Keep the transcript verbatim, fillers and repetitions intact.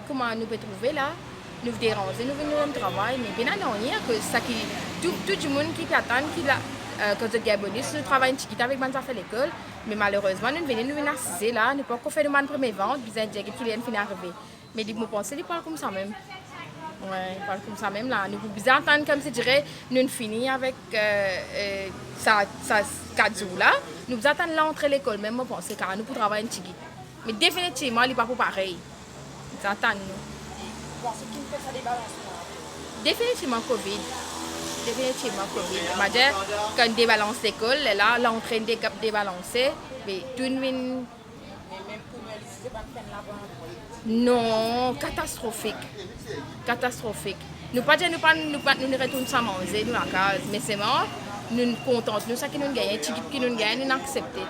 Kouma nou pe trouve la, nou deranze, nou vinn nou mem travay, me pena nanye, akoz sa ki tou, tou dimoun ki pe atann ki la, eh, kan zot gagn bonis, nou travay enn tigit avek bann zafer lekol, me malerezman, nou vini, nou vinn asize la, nou pankor fer nou bann premie vant, bizin dir ki kiler finn arive. Me li, mo panse li pou al koumsa mem. Wi, pou al koumsa mem la. Nou pou bizin atann, konsidere, nou fini avek, eh, eh, sa, sa kat zour la. Nou bizin atann lantre lekol mem, mo panse, kar nou pou travay enn tigit. Me definitivman, li pa pou parey. Bizin atann nou. Ou panse ki fer sa debalansman? Definitivman covid. Definitivman covid. Mo dir, kan debalans lekol, lerla, lantre de-, debalanse, me tou vinn... Me mem pou nou, li, si se pa finn lavan. Non, katastrofik. Katastrofik. Nou pa dir nou pa, nou pa, nou retourn san manze, nou lakaz. Me selman, nou kontant nou, sa ki nou gagne, tigit ki nou gagne, nou aksepte.